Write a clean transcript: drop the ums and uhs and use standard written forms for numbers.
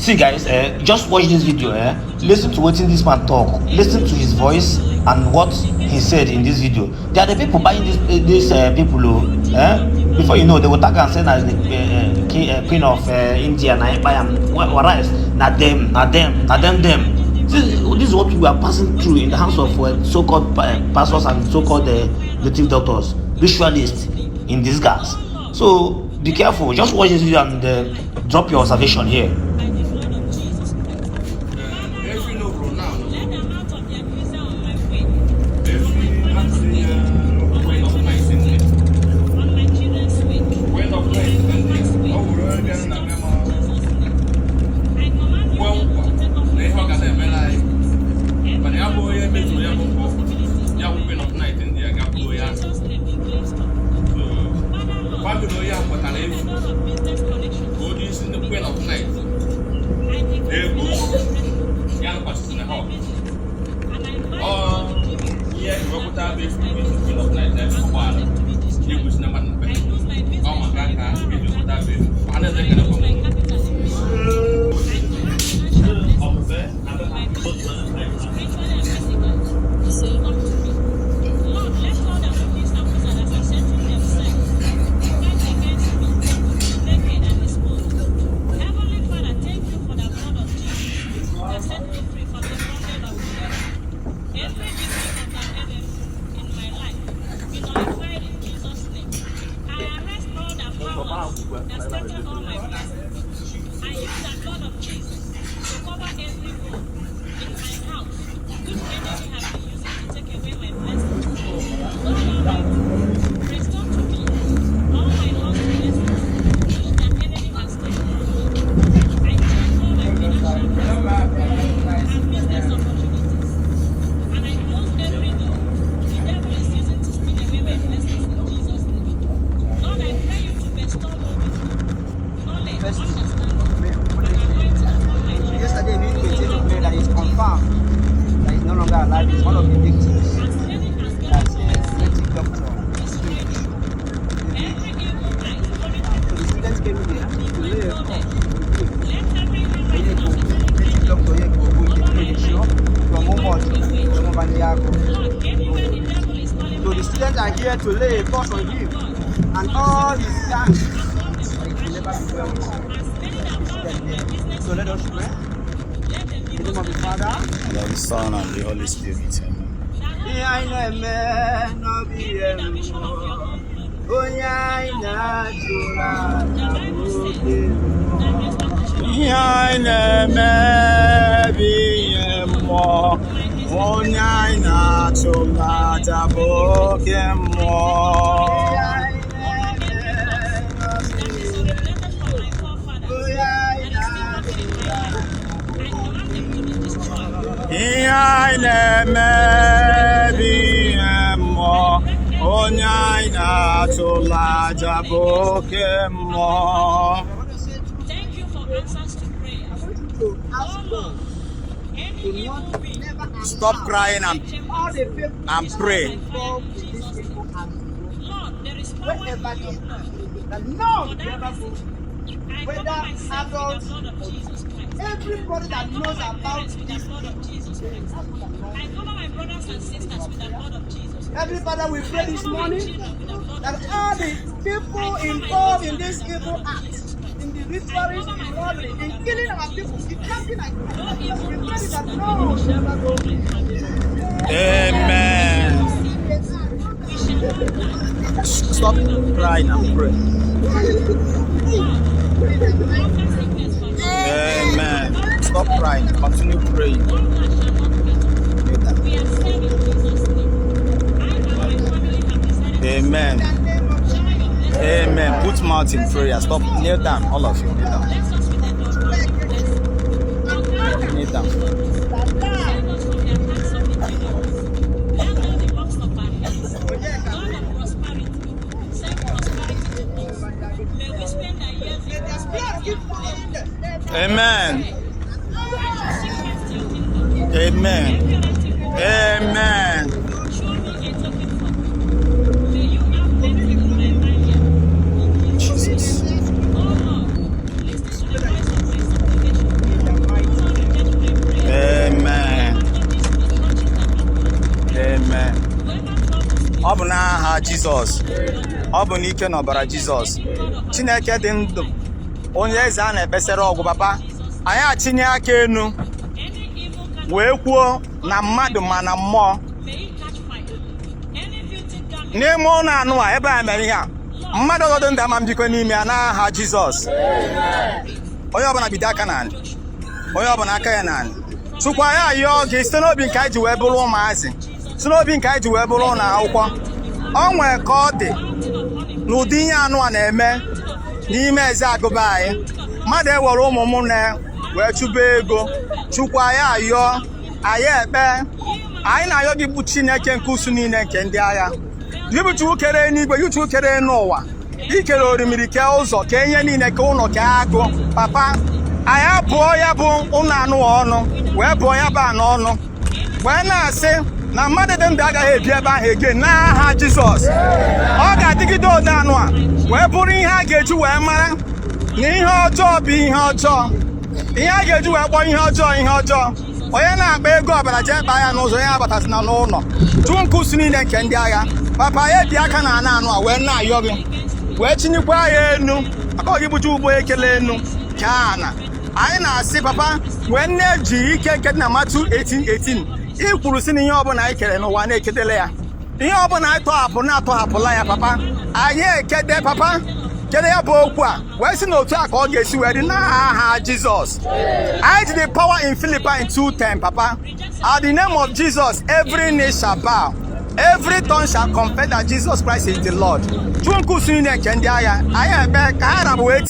See guys, just watch this video. Listen to wetin this man talk. Listen to his voice and what he said in this video. They are the people buying this people oh. Before you know, they will tag am say na the king, queen of India na him buy am. Whereas na them, na them, na them them. This is what we are passing through in the hands of so-called pastors and so-called native doctors, ritualists in this gas. So be careful. Just watch this video and drop your observation here. Efi n'obodo now, efi asị ya Queen of Night nne. Queen of Night nne, ọ wụrụ onye bịara na be m kwuo nkwa na ihe ọ ga na-emere anyị, mana ya bụ onye mezuru ya bụ nkwa, ya bụ Queen of Night ndị a gakwuo ya. So family onye a kpọtara efu ka onye isi ndị Queen of Night na-egbo ya nọkwasịsị na ha ọ ihe ewepụta bụ efu bụ isi Queen of Night na ụgbọala na-egwusi na mmadụ na be ọ maka ka eji wepụta bụ efu ha na-eze ekelekwa m. Lord, let all the witches and wizards associating themselves fight against me be naked and exposed. Heavenly Father, thank you for the blood of Jesus that set me free from the bondage of the devil. Every decree of the enemy in my life be nullified in Jesus' name. I arrest all the powers that scattered all my blessings. I use the blood of Jesus to cover every hole in my house which enemy have been using to take away my blessings. God Almighty, restore to me all my lost blessings which the enemy has taken from me. I check all my financial blessings and business opportunities. And I close every door the devil is using to steal away my blessings in Jesus' name. Lord, I pray you to bestow more wisdom, knowledge, understanding, and anointing upon my life. Yesterday, we declared that it's confirmed that he's no longer alive. He's one of the victims. As many as That gathered for my sake native doctor. is ready. Every evil eye monitoring So the students came here to be lay a blindfolded. curse on him. Let every handwriting of satanic Native doctor here go over go my the show life from be wiped Omocho, away. Omobandiago. Lord, anywhere the devil is calling So my the students are here to lay a curse on him and all his gang. That it will never be well with as many that the vowed that student my there. business So will let not us pray. prosper, let them be In the name of the most Father, And of the Son and the Holy Spirit. Amen. Ihe anyị na-eme n'obi Give ihe me the vision of your mmụọ. own glory. Onye anyị na-achụrụ The aja Bible bụ says oke mmụọ. that restoration of Ihe anyị na-eme bụ ihe mmụọ, onye anyị na-achụrụ aja bụ oke mmụọ. Ihe anyị na-eme n'obi that is ihe originated from my forefathers Onye anyị and is still working in my life, I command them to be destroyed. Ihe anyị na-eme bụ ihe mmụọ, onye anyị na-achụrụ aja bụ oke mmụọ. I want to say two Thank you for answers to prayer. I want you to ask Oh God Lord, any to evil not being never Stop allow crying and, all the people and pray. involved in this evil act to go. Lord, there is power Wherever in they your are, blood. that For none will that ever go. reason, I cover Whether myself with the adults blood of or Jesus Christ. everybody I that cover knows my about parents with the this blood of Jesus Christ. evil, I cover my brothers and sisters with the blood of Jesus Christ. Every father, we pray I this cover my morning children with the blood that of all Jesus. the people I cover my involved in husband this with the evil blood of act, Jesus Christ. in the I rituals, cover in my robbery, family with in the blood killing of our people, Jesus Christ. kidnapping and No we evil pray plot that that no enemy will shall never go. befall my family. Amen. We shall not die. We shall Stop live and crying and pray. Lord, conquer sickness for us. Amen. Stop crying. Continue praying. Hunger shall not hurt us. We are saved in Jesus' name. I and my family have decided to Amen. shower your blessings. Amen. Put mouth in prayer. Stop. Kneel down. All of you. Kneel down. Bless us with an outpouring blessing. Conquer our Kneel down. Save us from the attacks of the enemies. Bless all the works of our hands. God of prosperity, send prosperity to us. May we spend our years in prosperity and pleasure. Amen. I shall seek first your kingdom. Amen. Every other thing will be Amen. Show me a token for good. May you have plenty in my vineyard. In Jesus' Jesus. name. Oh Lord, listen to the voice of my supplication. N'aha Jizọs. Ọ bụ n'ike na ọbara Jizọs. Chineke dị ndụ, onye eze a na-ekpesara ọgwụ, papa anyị atinye aka enu wee kwuo na mmadụ ma na mmụọ n'ime ụlọ anụ a ebe a mere ihe a, mmadụ ọzọ dị ndụ ama mbikọ n'ime ya n'aha Jizọs. Onye ọbụla bido aka n'anị, onye ọbụla aka ya n'anị. Chukwu, anyị ayọọ gị site n'obi nke anyị ji wee bụrụ ụmụazị, site n'obi nke anyị ji wee bụrụ ụlọ akwụkwọ. O nwee ka ọ dị n'ụdị ihe anụ a na-eme n'ime eze agụba anyị, mmadụ ewere ụmụ m na wee chụba ego. Chukwu, anyị ayọọ, anyị ekpe, anyị na-ayọ gị bụ Chineke nke usu niile nke ndị agha, gị bụ Chukwu kere eluigwe, gị Chukwu kere n'ụwa, ikere orimiri, kee ụzọ, kee ihe niile, kee ụlọ, kee agụ. Papa anyị abụọ ya bụ ụlọ anụ ọnụ wee bụọ ya bụ anụ ọnụ wee na-asị na mmadụ dị ndụ agaghị ebi ebe ahụ ege n'aha Jizọs. Ọ ga-adịgide ode anụ a wee bụrụ ihe a ga-eji wee mara na ihe ọjọọ bụ ihe ọjọọ, ihe a ga-eji wee kpọọ ihe ọjọọ ihe ọjọọ. Onye na-akpa ego ọbara jee kpaa ya n'ụzọ, onye abatasị na n'ụlọ. Chukwu nke usu niile nke ndị agha, papa ya ebi aka na ana anụ a wee na-ayọ gị wee chinyekwa ya enu maka ọ gị bụcha ugbo ekele enu kee ana. Anyị na-asị, papa, wee na-eji ike nke dị na Matthew 18:18 ị kwuru si na ihe ọbụla anyị kere n'ụwa na-ekedele ya, ihe ọbụla anyị tọhapụ na-atọhapụla ya. Papa anyị ekede, papa kede ya bụ okwu a wee sị na otu a ka ọ ga-esi wee dị n'aha Jizọs. Anyị ji the power in Philippians 2:10, papa, at the name of Jesus every knee shall bow, every tongue shall confess that Jesus Christ is the Lord. Chukwu nke usu niile nke ndị agha, anyị ekpe ka ha rabụ wee.